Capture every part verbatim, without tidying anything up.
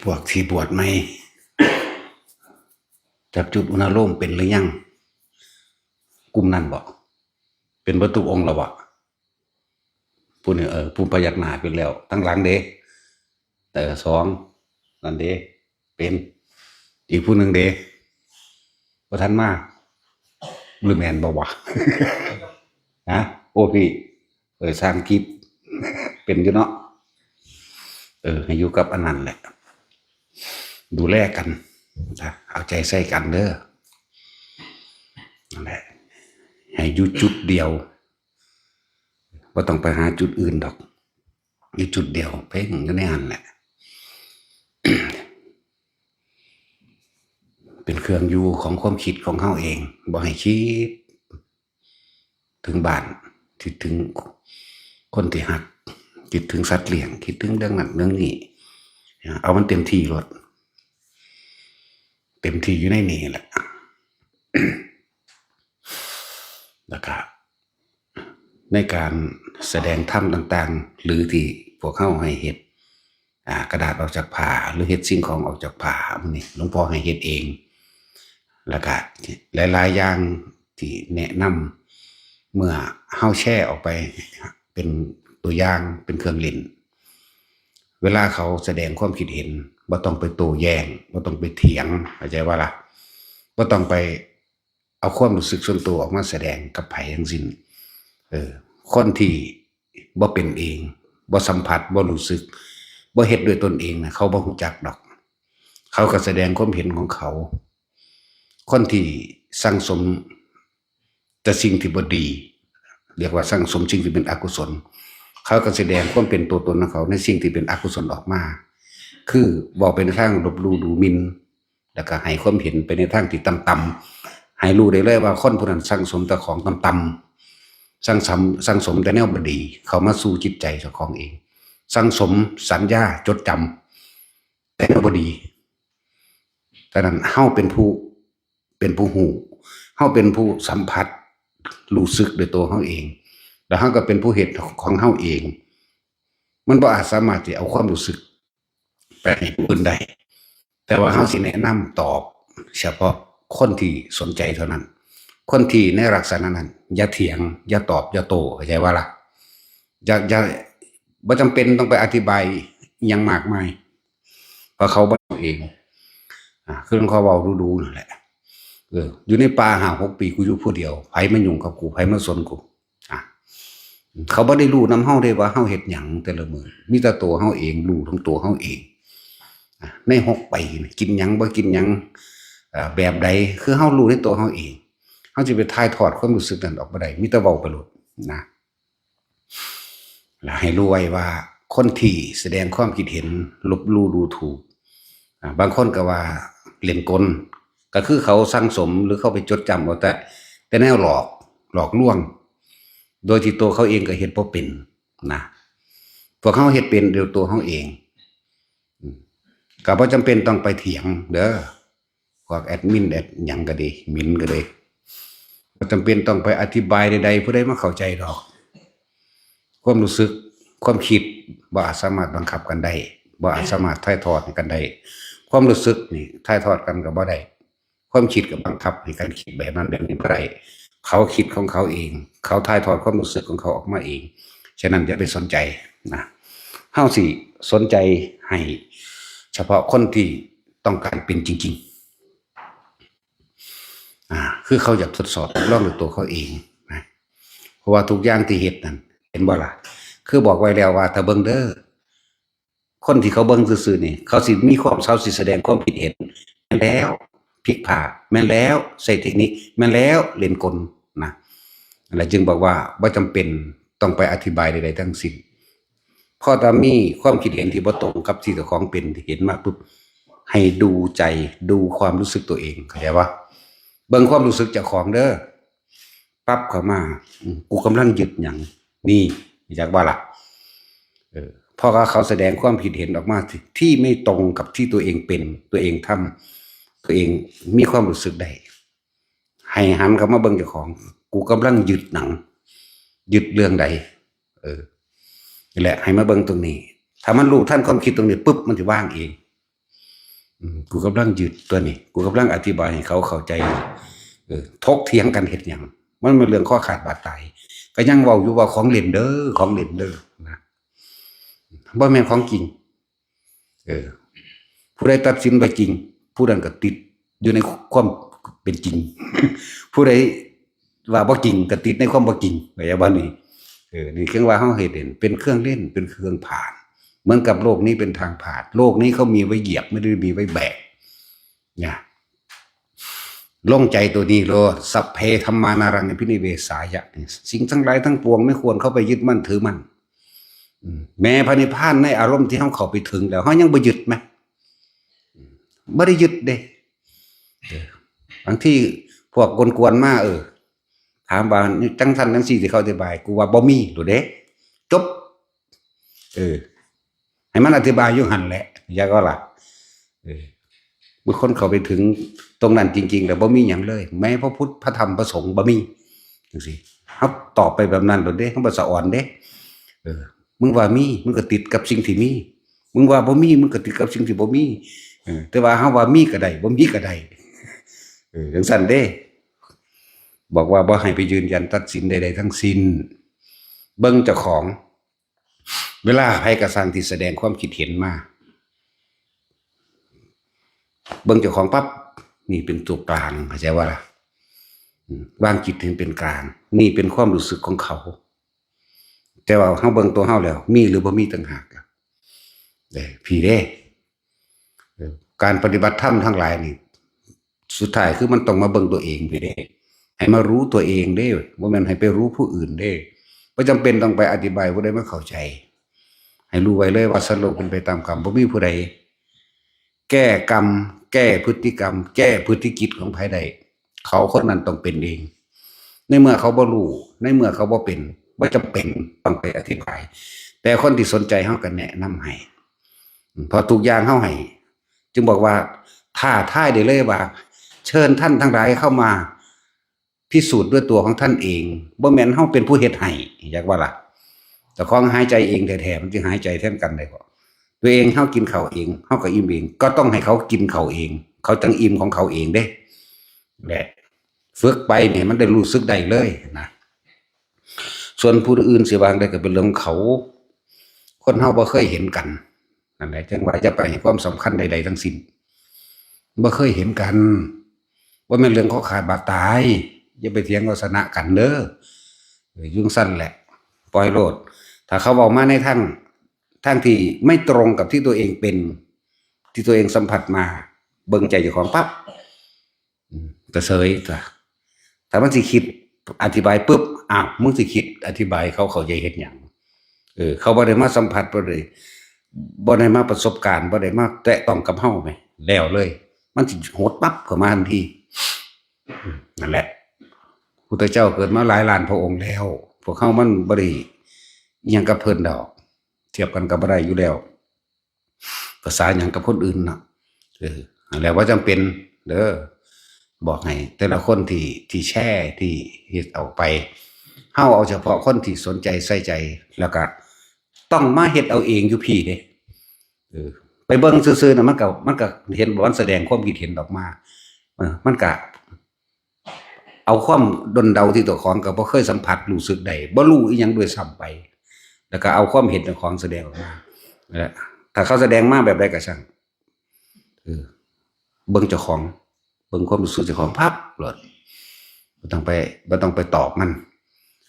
พวกที่บวชใหม่ จับจุดอุณาโลมเป็นหรือยัง กลุ่มนั้นบ่ เป็นเบิดทุกองค์แล้วบ่ ผู้นี้ เออ ผู้พยักหน้าเป็นแล้ว ทั้งหลังเด้ แต่สอง นั่นเด้ เป็น อีกผู้หนึ่งเด้ บ่ทันมา หรือแม่นบ่วะ ฮะ โอ้พี่ เออ สร้างคลิป เป็นอยู่เนาะ เออ ให้อยู่กับอันนั้นแหละ ดูแลกันนะ เอาใจใส่กันเด้อ นั่นแหละ ให้อยู่จุดเดียว บ่ต้องไปหาจุดอื่นดอก อยู่จุดเดียว เพ่งอยู่ในหั้นแหละ เป็นเครื่องอยู่ของความคิดของเฮาเอง บ่ให้คิดถึงบ้าน คิดถึงคนที่ฮัก คิดถึงสัตว์เลี้ยง คิดถึงเรื่องนั้นเรื่องนี้ เอามันเต็มที่โลด เต็มที่อยู่ในนี่แหละ แล้วก็ในการแสดงธรรมต่างๆ หรือที่พวกเฮาให้เฮ็ด อ่า กระดาษออกจากผ้า หรือเฮ็ดสิ่งของออกจากผ้า มื้อนี้หลวงพ่อให้เฮ็ดเอง แล้วก็หลายๆ อย่างที่แนะนำ เมื่อเฮาแชร์ออกไปเป็นตัวอย่าง เป็นเครื่องเล่น เวลาเขาแสดงความคิดเห็น บ่ต้องไปโต้แย้ง บ่ต้องไปเถียง เข้าใจบ่ล่ะ บ่ต้องไปเอาความรู้สึกส่วนตัวออกมาแสดงกับไผทั้งสิ้น เออ คนที่บ่เป็นเอง บ่สัมผัส บ่รู้สึก บ่เฮ็ดด้วยตนเองนะ เขาบ่รู้จักดอก เขาก็แสดงความเห็นของเขา คนที่สั่งสมแต่สิ่งที่บ่ดี เรียกว่าสั่งสมสิ่งที่เป็นอกุศล เขาก็แสดงความเป็นตัวตนของเขาในสิ่งที่เป็นอกุศลออกมา คือเว้าไปในทางลบหลู่ดูหมิ่น แล้วก็ให้ความเห็นไปในทางที่ต่ำๆ ให้รู้ได้เลยว่าคนผู้นั้นสั่งสมแต่ของต่ำๆ สั่งสม สั่งสมแต่แนวบ่ดี เข้ามาสู่จิตใจเจ้าของเอง สั่งสมสัญญาจดจำแต่แนวบ่ดี ฉะนั้นเฮาเป็นผู้ เป็นผู้ฮู้ เฮาเป็นผู้สัมผัส รู้สึกด้วยตัวเฮาเอง แล้วเฮาก็เป็นผู้เฮ็ดของเฮาเอง มันบ่อาจสามารถที่เอาความรู้สึกไปให้ผู้อื่นได้ แต่ว่าเฮาสิแนะนำตอบเฉพาะคนที่สนใจเท่านั้น คนที่ในลักษณะนั้น อย่าเถียง อย่าตอบ อย่าโต้ เข้าใจบ่ล่ะ อย่า อย่า บ่จำเป็นต้องไปอธิบายอิหยังมากมาย เพราะเขาบ่เอง อ่า คือหลวงพ่อเว้าดูๆ นั่นแหละ เออ อยู่ในป่าห้าหกปี กูอยู่ผู้เดียว ไผมายุ่งกับกู ไผมาสนกู อ่ะ เขาบ่ได้รู้นำเฮาเด้ว่าเฮาเฮ็ดหยังแต่ละมื้อ มีแต่ตัวเฮาเอง รู้ทั้งตัวเฮาเอง อ่ะ ในหกปีนี่ กินหยังบ่กินหยัง เอ่อ แบบใด คือเฮารู้ในตัวเฮาเอง เฮาสิไปถ่ายทอดความรู้สึกนั้นออกบ่ได้ มีแต่เว้าไปโลดนะ และให้รู้ไว้ว่าคนที่แสดงความคิดเห็น ลบหลู่ดูถูก อ่า บางคนก็ว่าเล่นกล ก็คือเขาสั่งสมหรือเขาไปจดจำเอาแต่ แต่แนวหลอก หลอกลวง โดยที่ตัวเขาเองก็เฮ็ดบ่เป็นนะ พวกเขาเฮ็ดเป็นด้วยตัวเขาเอง อืม ก็บ่จำเป็นต้องไปเถียงเด้อ พวกแอดมินแอดหยังก็ดี มินก็ดี บ่จำเป็นต้องไปอธิบายใดๆ ผู้ใดมาเข้าใจดอก ความรู้สึก ความคิด บ่อาจสามารถบังคับกันได้ บ่อาจสามารถถ่ายทอดให้กันได้ ความรู้สึกนี่ถ่ายทอดกันก็บ่ได้ ความคิดก็บังคับให้กันคิดแบบนั้นแบบนี้บ่ได้ เขาคิดของเขาเอง เขาถ่ายทอดความรู้สึกของเขาออกมาเอง ฉะนั้นอย่าไปสนใจนะ เฮาสิสนใจให้เฉพาะคนที่ต้องการเป็นจริงๆ อ่า คือเขาอยากทดสอบทดลองด้วยตัวเขาเองนะ เพราะว่าทุกอย่างที่เฮ็ดนั่น เห็นบ่ล่ะ คือบอกไว้แล้วว่าถ้าเบิ่งเด้อ คนที่เขาเบิ่งซื่อๆนี่ เขาสิมีความ เขาสิแสดงความคิดเห็น แม่นแล้ว ผิดพลาด แม่นแล้ว ใช้เทคนิค แม่นแล้ว เล่นกลนะ นั่นแหละจึงบอกว่าบ่จำเป็นต้องไปอธิบายใดๆทั้งสิ้น พอถ้ามีความคิดเห็นที่บ่ตรงกับที่เจ้าของเป็น เห็นมาปุ๊บ ให้ดูใจ ดูความรู้สึกตัวเอง เข้าใจปะ เบิ่งความรู้สึกเจ้าของเด้อ ปั๊บเข้ามา อืม กูกำลังยึดหยัง นี่ อยากว่าล่ะ เออ เพราะว่าเขาแสดงความคิดเห็นออกมาที่ ที่ไม่ตรงกับที่ตัวเองเป็น ตัวเองทำ ตัวเองมีความรู้สึกได้ ให้หันเข้ามาเบิ่งเจ้าของ กูกำลังยึดหยัง ยึดเรื่องใด เออ นี่แหละ ให้มาเบิ่งตรงนี้ ถ้ามันรู้ทันความคิดตรงนี้ปุ๊บ มันสิวางเอง อืม กูกำลังยึดตัวนี้ กูกำลังอธิบายให้เขาเข้าใจ เออ ถกเถียงกันเฮ็ดหยัง มันเป็นเรื่องคอขาดบาดตาย ก็ยังเว้าอยู่ว่าของเล่นเด้อ ของเล่นเด้อนะ บ่แม่นของจริง เออ ผู้ใดตัดสินว่าจริง ผู้นั้นก็ติดอยู่ในความเป็นจริง ผู้ใดว่าบ่จริงก็ติดในความบ่จริง เข้าใจบ่นี่ เออ นี่คือว่าเฮาเฮ็ดเล่น เป็นเครื่องเล่น เป็นเครื่องผ่าน เหมือนกับโลกนี้เป็นทางผ่าน โลกนี้เขามีไว้เหยียบ ไม่ได้มีไว้แบก เนี่ย ลงใจตัวนี้โลด สัพเพธัมมานารังอภินิเวสายะ สิ่งทั้งหลายทั้งปวงไม่ควรเข้าไปยึดมั่นถือมั่น อืม แม้พระนิพพานในอารมณ์ที่เฮาเข้าไปถึงแล้ว เฮายังบ่ยึดไหม อืม บ่ได้ยึดเด้ เออ บางทีพวกกวนๆมา เออ ถามว่านี่จังซั่นจังซี่ที่เขาอธิบาย กูว่าบ่มีโลดเด้ จบ เออ ให้มันอธิบายอยู่หั่นแหละ อยากว่าล่ะ เออ บุคคลเข้าไปถึงตรงนั้นจริงๆ แล้วบ่มีหยังเลย แม้พระพุทธ พระธรรม พระสงฆ์บ่มี จังซี่ เฮาตอบไปแบบนั้นโลดเด้ เฮาบ่สะออนเด้ เออ มึงว่ามี มึงก็ติดกับสิ่งที่มี มึงว่าบ่มี มึงก็ติดกับสิ่งที่บ่มี เออ แต่ว่าเฮาว่ามีก็ได้ บ่มีก็ได้ เออ จังซั่นเด้ บอกว่าบ่ให้ไปยืนยันตัดสินใดๆทั้งสิ้น เบิ่งเจ้าของ เวลาไผกะซังที่แสดงความคิดเห็นมา เบิ่งเจ้าของปั๊บ นี่เป็นตัวกลาง เข้าใจว่าล่ะ อืม วางจิตให้เป็นกลาง นี่เป็นความรู้สึกของเขา แต่ว่าเฮาเบิ่งตัวเฮาแล้ว มีหรือบ่มีต่างหากล่ะ เด้อ พี่เด้ เออ การปฏิบัติธรรมทั้งหลายนี่ สุดท้ายคือมันต้องมาเบิ่งตัวเองพี่เด้ ให้มารู้ตัวเองเด้ บ่แม่นให้ไปรู้ผู้อื่นเด้ บ่จำเป็นต้องไปอธิบายผู้ใดมาเข้าใจ ให้รู้ไว้เลยว่าสัตว์โลกเป็นไปตามกรรม บ่มีผู้ใด แก้กรรม แก้พฤติกรรม แก้พฤติกิจของไผได้ เขาคนนั้นต้องเป็นเอง ในเมื่อเขาบ่รู้ ในเมื่อเขาบ่เป็น บ่จำเป็นต้องไปอธิบาย แต่คนที่สนใจเฮาก็แนะนำให้ เพราะทุกอย่างเฮาให้ จึงบอกว่าท้าทายได้เลยว่า เชิญท่านทั้งหลายเข้ามาพิสูจน์ด้วยตัวของท่านเอง บ่แม่นเฮาเป็นผู้เฮ็ดให้ อยากว่าล่ะ เจ้าของหายใจเองแท้ๆ มันสิหายใจแทนกันได้บ่ ตัวเองเฮากินข้าวเอง เฮาก็อิ่มเอง ก็ต้องให้เขากินข้าวเอง เขาจังอิ่มของเขาเองเด้ และฝึกไปนี่มันได้รู้สึกได้เลยนะ ส่วนผู้อื่นสิว่าจั่งใดก็เป็นเรื่องของเขา คนเฮาบ่เคยเห็นกัน นั่นแหละ จั่งว่าอย่าไปให้ความสำคัญใดๆทั้งสิ้น บ่เคยเห็นกัน บ่แม่นเรื่องคอขาดบาดตาย อย่าไปเถียงเอาชนะกันเด้อ เออ จั่งซั่นแหละ ปล่อยโลด ถ้าเขาเว้ามาในทาง ทางที่ไม่ตรงกับที่ตัวเองเป็น ที่ตัวเองสัมผัสมา เบิ่งใจเจ้าของปั๊บ อืม ก็เสยจ้ะ ถ้ามันสิคิดอธิบายปุ๊บ อ้าว มึงสิคิดอธิบายเขาเข้าใจเฮ็ดหยัง เออ เขาบ่ได้มาสัมผัส บ่ได้ บ่ได้มาประสบการณ์ บ่ได้มาแตะต้องกับเฮาแหม แล้วเลย มันสิหดปั๊บเข้ามาทันที อืม นั่นแหละ พุทธเจ้าเกิดมาหลายล้านพระองค์แล้ว พวกเฮามันบ่ได้อิหยังกับเพิ่นดอก เทียบกันก็บ่ได้อยู่แล้ว ภาษาหยังกับคนอื่นเนาะ เออ นั่นแหละ ว่าจำเป็นเด้อ บอกให้แต่ละคนที่ ที่แชร์ ที่เฮ็ดออกไป เฮาเอาเฉพาะคนที่สนใจใส่ใจ แล้วก็ต้องมาเฮ็ดเอาเองอยู่พี้เด้ เออ ไปเบิ่งซื่อๆน่ะ มันก็ มันก็เห็นว่ามันแสดงความคิดเห็นออกมา เออ มันก็ เอาความด้นเดาที่เจ้าของก็บ่เคยสัมผัสรู้สึกได้ บ่รู้อิหยังด้วยซ้ำไป แล้วก็เอาความเห็นเจ้าของแสดงออกมา นั่นแหละ ถ้าเขาแสดงมาแบบใดก็ช่าง เออ เบิ่งเจ้าของ เบิ่งความรู้สึกเจ้าของปั๊บโลด บ่ต้องไป บ่ต้องไปตอบมัน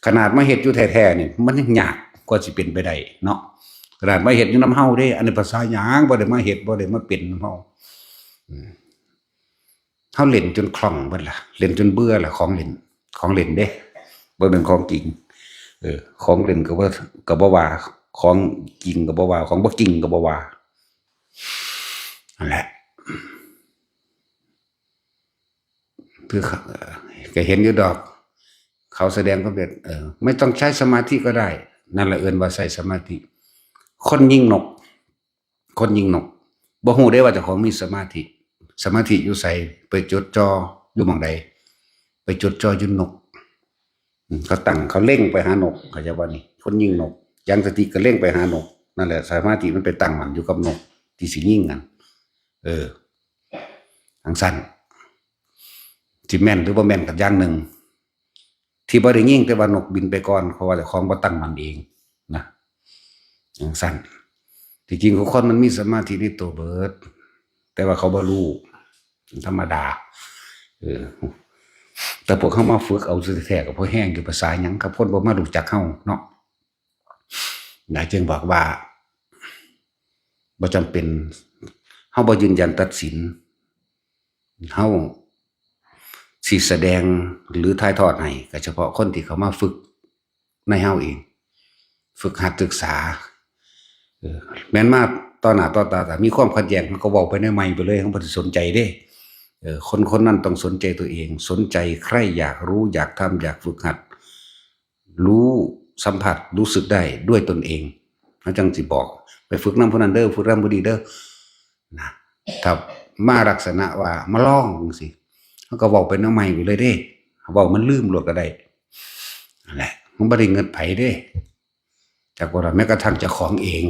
ขนาดมาเฮ็ดอยู่แท้ๆนี่ มันยังยากกว่าสิเป็นไปได้เนาะ ขนาดมาเฮ็ดอยู่นำเฮาเด้ อันนี้ภาษาหยัง บ่ได้มาเฮ็ด บ่ได้มาเป็นนำเฮา อืม เฮาเล่นจนคล่องเบิดล่ะ เล่นจนเบื่อล่ะ ของเล่น ของเล่นเด้ บ่แม่นของจริง เออ ของเล่นก็บ่ ก็บ่ว่า ของจริงก็บ่ว่า ของบ่จริงก็บ่ว่า นั่นแหละ คือเขา เอ่อ ก็เห็นอยู่ดอก เขาแสดงความเห็น เออ ไม่ต้องใช้สมาธิก็ได้ นั่นแหละเอิ้นว่าใช้สมาธิ คนยิงนก คนยิงนก บ่ฮู้เด้ว่าเจ้าของมีสมาธิ สมาธิอยู่ไส ไปจดจ่ออยู่หม่องใด ไปจดจ่ออยู่นก อืม เขาตั้ง เขาเล็งไปหานก เข้าใจบ่นี่ คนยิงนก อย่างสติก็เล็งไปหานก นั่นแหละ สมาธิมันไปตั้งมั่นอยู่กับนก ที่สิยิงนั่น เออ จั่งซั้น สิแม่นหรือบ่แม่นก็อย่างหนึ่ง ที่บ่ได้ยิงแต่ว่านกบินไปก่อน เพราะว่าเจ้าของบ่ตั้งมั่นเองนะ จั่งซั้น ที่จริงทุกคนมันมีสมาธิในตัวเบิด แต่ว่าเขาบ่รู้ ธรรมดา เออ แต่พวกเขามาฝึกเอาแท้ๆ ก็พอแฮงอยู่ ภาษาหยัง กับคนบ่มารู้จักเฮาเนาะ นะ จึงบอกว่า บ่จำเป็น เฮาบ่ยืนยันตัดสิน เฮาสิแสดงหรือถ่ายทอดให้ ก็เฉพาะคนที่เขามาฝึกในเฮาเอง ฝึกหัดศึกษา เออ แม่นมาต่อหน้าต่อตา แต่มีความขัดแย้ง เฮาก็เว้าไปในไมค์ไปเลย เฮาบ่ได้สนใจเด้ เออ คนคนนั้นต้องสนใจตัวเอง สนใจใคร่อยากรู้ อยากทำ อยากฝึกหัด รู้สัมผัส รู้สึกได้ด้วยตนเอง เฮาจั่งสิบอก ไปฝึกนำผู้นั้นเด้อ ฝึกนำผู้นี้เด้อ นะ ถ้ามาลักษณะว่ามาลองจั่งซี้ เฮาก็เว้าไปแนวใหม่ไปเลยเด้ เว้ามันลืมโลดก็ได้ นั่นแหละ มันบ่ได้เงินไผเด้ จักว่าล่ะ แม้กระทั่งเจ้าของเอง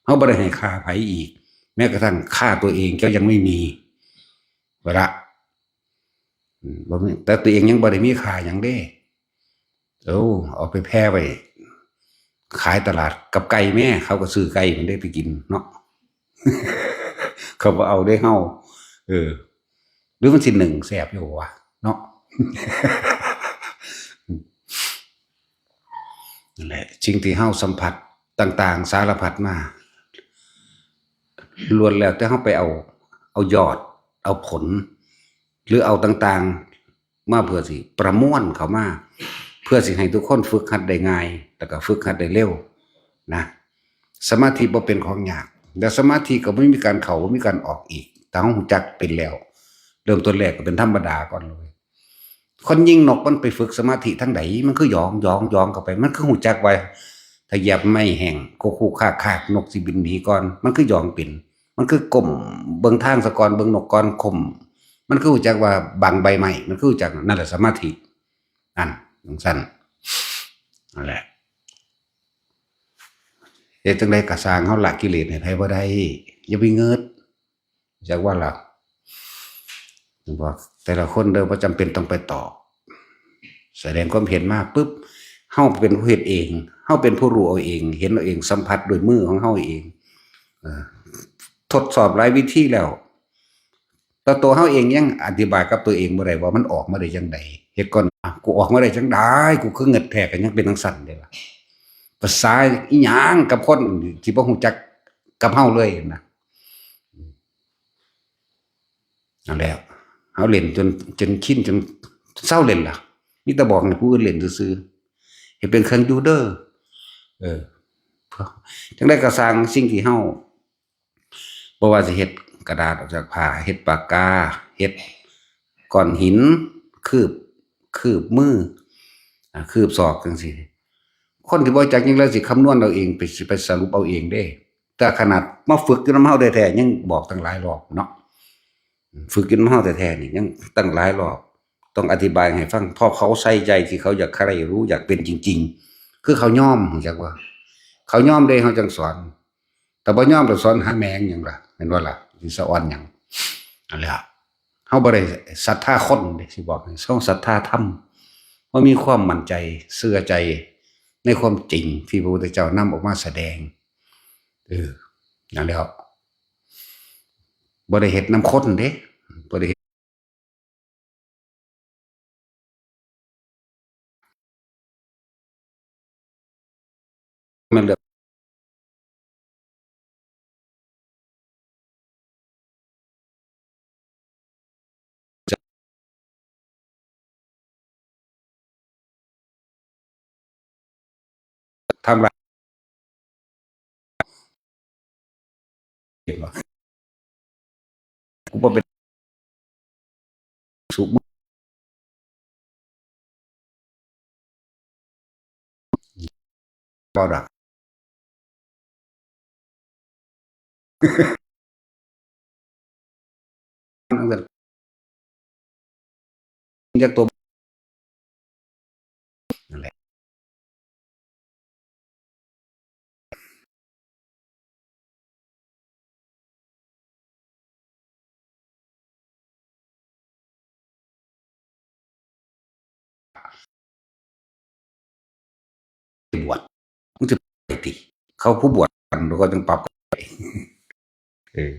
เฮาบ่ได้ให้ค่าไผอีก แม้กระทั่งค่าตัวเองก็ยังไม่มี เวลา อืม บ่มี แต่ตัวเองยังบ่ได้มีค่าหยังเด้ โอ้ เอาไปแผ่ไว้ ขายตลาดกับไก่แม่ เขาก็ซื้อไก่มันได้ไปกินเนาะ เขาบ่เอาได้เฮา เออ หรือมันสิหนึ่งแซ่บอยู่วะ เนาะ นั่นแหละ สิ่งที่เฮาสัมผัสต่างๆ สารพัดมา ล้วนแล้วแต่เฮาไปเอา เอายอด เอาผล หรือเอาต่างๆ มาเพื่อสิประมวลเข้ามา เพื่อสิให้ทุกคนฝึกหัดได้ง่าย แล้วก็ฝึกหัดได้เร็วนะ สมาธิบ่เป็นของยาก แล้วสมาธิก็บ่มีการเข้า บ่มีการออกอีก ถ้าเฮารู้จักเป็นแล้ว เริ่มต้นแรกก็เป็นธรรมดาก่อนเลย คนยิงนกมันไปฝึกสมาธิทางใด มันคือหยอง หยอง หยองเข้าไป มันคือรู้จักว่า ถ้าเหยียบไม้แห้ง คุกคุกคากคาก นกสิบินหนีก่อน มันคือหยองเป็น มันคือก้มเบิ่งทางซะก่อน เบิ่งนกก่อน ก้ม มันคือรู้จักว่าบังใบไม้ มันคือรู้จัก นั่นแหละสมาธิ นั่น จั่งซั้น นั่นแหละ เฮ็ดจั่งใดก็ซ่าง เฮาละกิเลสให้ไผบ่ได้ อย่าไปเงิด จักว่าล่ะ บอกแต่ละคนเด้อ บ่จำเป็นต้องไปตอบ แสดงความเห็นมาปุ๊บ เฮาเป็นผู้เฮ็ดเอง เฮาเป็นผู้รู้เอาเอง เห็นเอาเอง สัมผัสด้วยมือของเฮาเอง เอ่อ ทดสอบหลายวิธีแล้ว แต่ตัวเฮาเองยังอธิบายกับตัวเองบ่ได้ว่ามันออกมาได้จั่งใด เฮ็ดก่อน อ่ะ กูออกมาได้จั่งใด กูคือเงิดแท้ ก็ยังเป็นจั่งซั้นเด้ล่ะ ภาษาอีหยังกับคนที่บ่รู้จักกับเฮาเลยนะ นั่นแหละ เฮาเล่นจน จนชิน จนเซาเล่นล่ะ มีแต่บอกให้ผู้อื่นเล่นซื่อๆ ให้เป็นเครื่องอยู่เด้อ เออ จั่งใดก็ซ่าง สิ่งที่เฮา บ่ว่าสิเฮ็ดกระดาษออกจากผ้า เฮ็ดปากกา เฮ็ดก้อนหิน คืบ คืบมือ อ่า คืบศอกจั่งซี้ คนที่บ่รู้จักหยังเลยสิคำนวณเอาเอง ไป สิไปสรุปเอาเองเด้ แต่ขนาดมาฝึกอยู่นำเฮาแท้ๆ ยังบอกตั้งหลายรอบเนาะ ฝึกอยู่นำเฮาแท้ๆ นี่ยังตั้งหลายรอบ ต้องอธิบายให้ฟัง เพราะเขาใส่ใจที่เขาอยากใคร่รู้ อยากเป็นจริงๆ คือเขายอม รู้จักว่า เขายอมเด้ เฮาจั่งสอน แต่บ่ยอม แต่สอนหาแม่งหยังล่ะ แม่นบ่ล่ะ สิสะออนหยัง นั่นแหละ เฮาบ่ได้ศรัทธาคนเด้ สิบอกให้ เฮาศรัทธาธรรม เฮามีความมั่นใจ เชื่อใจในความจริงที่พระพุทธเจ้านำออกมาแสดง เออ นั่นแหละ บ่ได้เฮ็ดนำคนเด้ บ่ได้เฮ็ด แม่นเรื่อง ทำลาย เห็นบ่ กูบ่เป็นสุข บ่ดอก จักตัว นั่นแหละ บวช มึงจะไปติ เขาผู้บวชกัน แล้วก็ยังปรับกันไป เออ